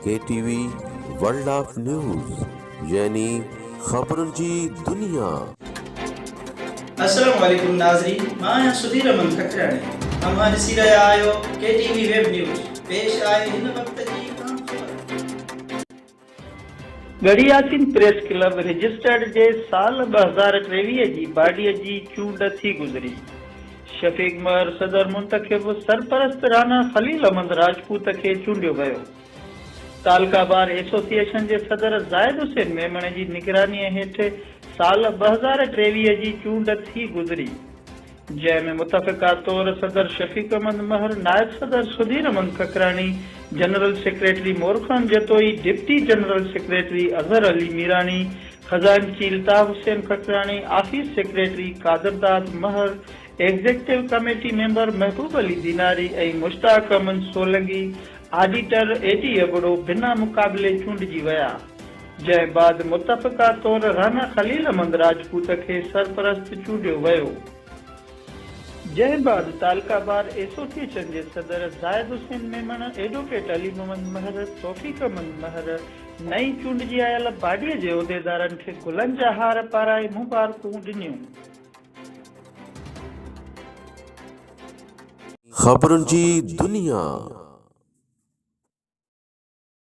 K T V world of news يعني خبرن جي دنيا. السلام عليڪم ناظرين مان آهيان سڌير احمد ککراڻي اوهان ڏسي رهيا آهيو ڪي ٽي وي ويب نيوز پيش آهي هن وقت جي اهم خبر. Garhi Yasin press club registered جي سال 2023 جي باڊيء جي چونڊ ٿي گذري. شفيق مهر صدر منتخب، سرپرست رانا خليل احمد راجپوت کي چونڊيو ويو. تعلقه بار ايسوسيئيشن جي صدر زاهد حسين ميمڻ جي نگرانيء هيٺ سال 2023 جي چونڊ ٿي گذري. جنهن ۾ متفقه طور صدر شفيق احمد مهر، نائب صدر Sudhir Ahmed Kakrani, general secretary Mor Khan Jatoi, deputy general secretary Azhar Ali Mirani, خزانچي Altaf Hussain Kakrani, office secretary Qadir Dad Mehar, executive committee member Mehboob Ali Dinari ۽ Mushtaq Ahmed Solangi, auditor A D Abro بنا مقابلي چونڊجي ويا. جنهن بعد متفقه طور رانا خليل احمد راجپوت کي سرپرست چونڊيو ويو. جنهن بعد تعلقه بار ايسوسيئيشن جي صدر زاهد حسين ميمڻ، ايڊووڪيٽ علي محمد مهر، توفيق احمد مهر نئين چونڊجي آيل باڊيء جي عهديدارن کي گلن جا هار پارائي مبارڪون ڏنيون. خبرن جي دنيا.